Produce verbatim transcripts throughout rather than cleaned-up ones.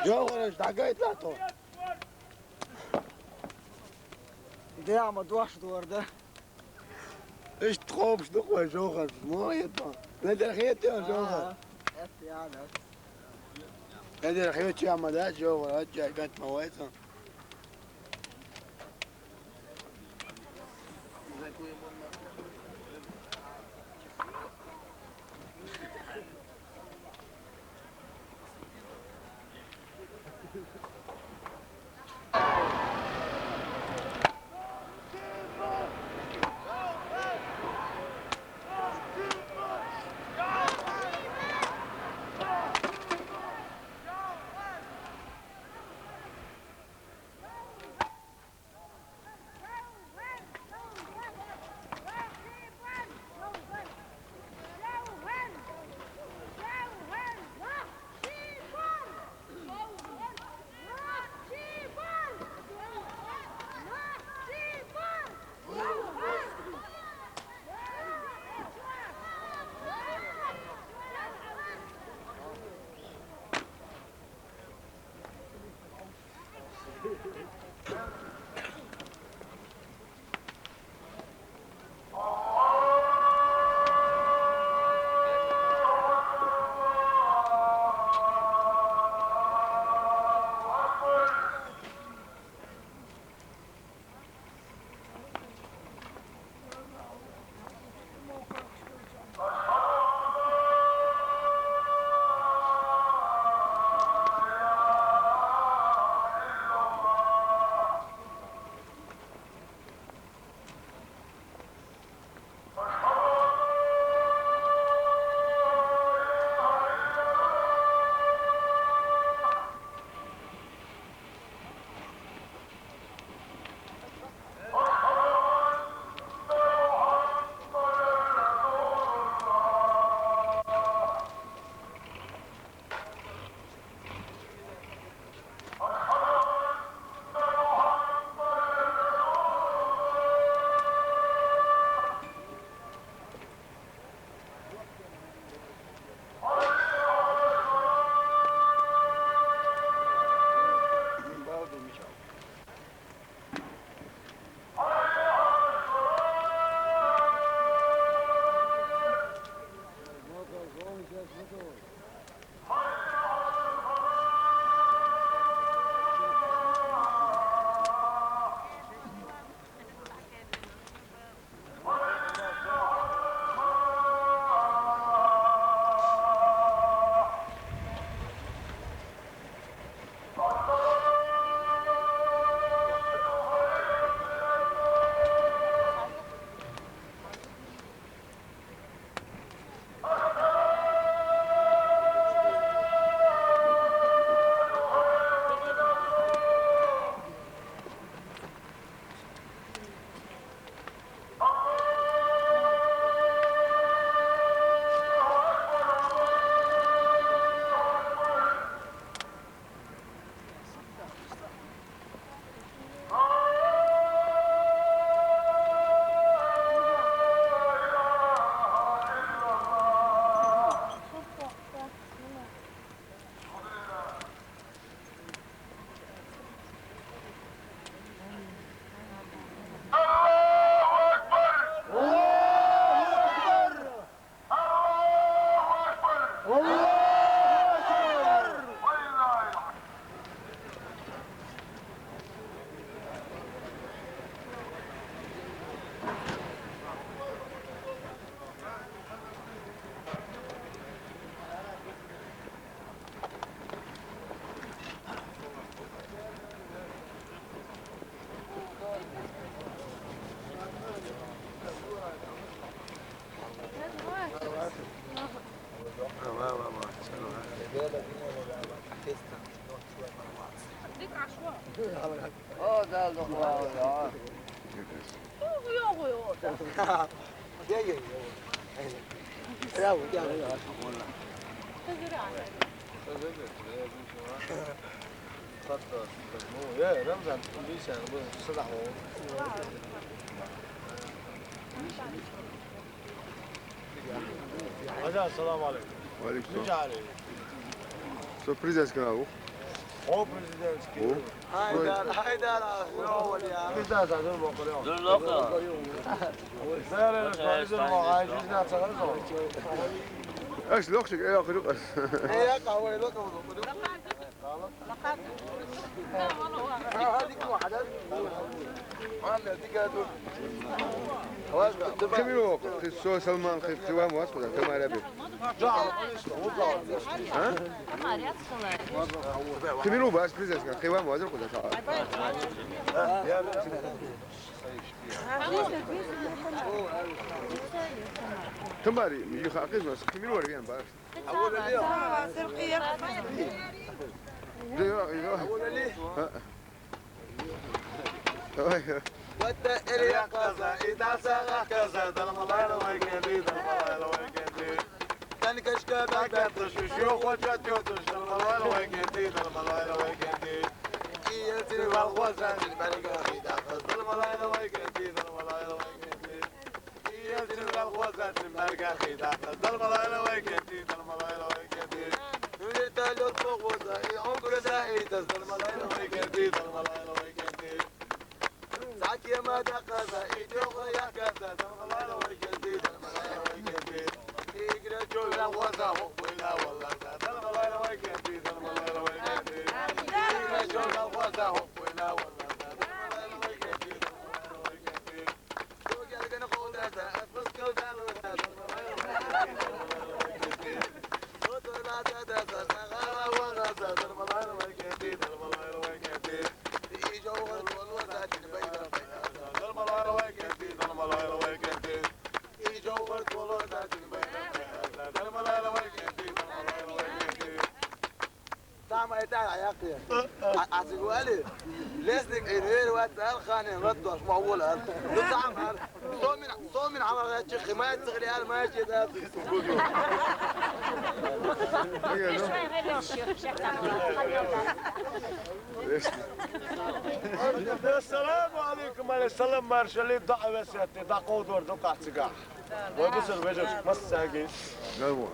Жовхараш, дӀагайта тхо. Дема дош дора да. Иштта кхобуш ду-кх вай, Жовхар, молодец ван. Ледара хетий, Жовхар? Ага. Эт, я, да. Ледара хетий, ма да, Жовхар, хӀаьта гатта ма вай цхьа. Aa, da, da, da, da. Yok, yok, yok. Gel, gel, gel. Bravo, gel. Hızır abi. Hızır abi. Hatta, bu, ya, Ramazan, bir şey, bu, sıra o. Hocam, selamun aleyküm. Aleyküm selam. Mücadele. Sürpriz eskan abi. О, президентский. Гьайдар, гьайдар, ахи, овал я. Биз де садыр бокъур, я. Дур, лоха. Сэр, сэр, сэр, сэр, сэр. Аш лохшик, э, ахи, лохас. Э, я, къавай, лоха, лоха. Кемин вокъу, хи со Салман, хи, хи ван ваз къуда, тамараби. А? Кемин у бас, бизнес, хи ван ваз къуда, та. Тамари, юха акъизмас, кемин вар вен бас. Ой, ой. Вата эрия къаза, ида сагъа къаза, далмалайла вай кенди, далмалайла вай кенди. Танкашка бакатыш, шо хоча тётыш, далмалайла вай кенди, далмалайла вай кенди. Иелтин вал хозан, барга хида, далмалайла вай кенди, далмалайла вай кенди. Иелтин вал хозан, барга хида, далмалайла вай кенди, далмалайла вай кенди. Вертолёт похвоза, и он гроза, и дас, далмалайла вай кенди, далмалайла вай кенди. Сакия мада къаза, и тёгъа я къаза, далмалайла вай кенди, далмалайла вай кенди. Игра чола хоза, хо, вайла, валла, далмалайла вай кенди, далмалайла вай кенди. Игра чола хоза, хо, вайла, валла, далмалайла вай кенди, далмалайла вай кенди. Tamam, yeter, ayak ya. Asik wali. Leslik in her ve tal khanen raddoş mawul al. Tamam al. Somin, somin ama geçi himayet sıkılı al, ma şey da. Esselamu aleyküm, aleyküm selam, marşalı da vesiyette, da kovdur, da kaçıga. Vay bu sır, vecez, nasıl sergi? Gel bu.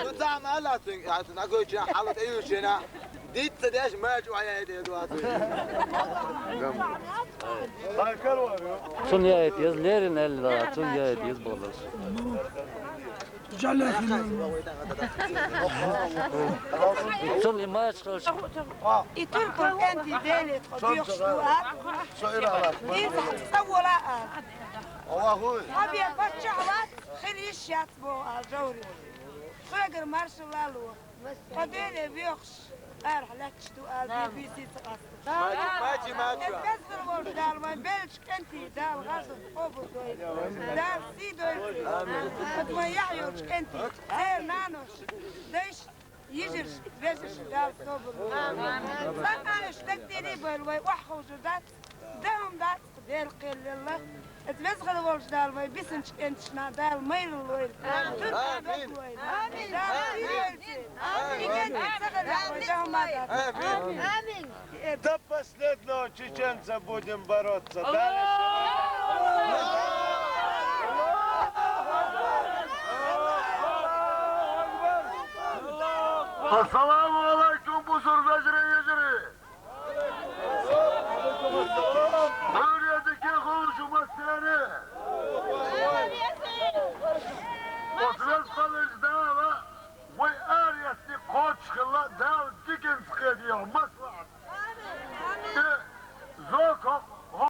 Nutama la tun, ya tun agoy chena, halat ayu chena. Dit sa desh ma ju aya de do atu. Sun ya et yez lerin el da, sun ya et yez bolos. Sun imaj khol. I turkun enti beli qodiyox shtuat. Iz tsawala. Abi pacha alat, khir ish yat bo al jawri. Khagr marshalalu. Qadere vioxsh, ar halak shtuat, B B C tsaqas. Maji, maji, maji. Bes bir vol dal, man belch kenti dal, ghazl, obu doy. Dal si doy. Qad man yahyo kenti. Ser nanosh. Deish, yijirsh, vezirsh dal sobul. Saqalish tek tiri bol, way, wah, khawjur dat. Dahum dat, del qellella. Et vezgel vol dal, way, bisin kentishna dal, mayl loyl. Tur dal loyl. Dal si doyl. Amin. Амин. До последнего чеченца будем бороться. Дальше. Ассаламу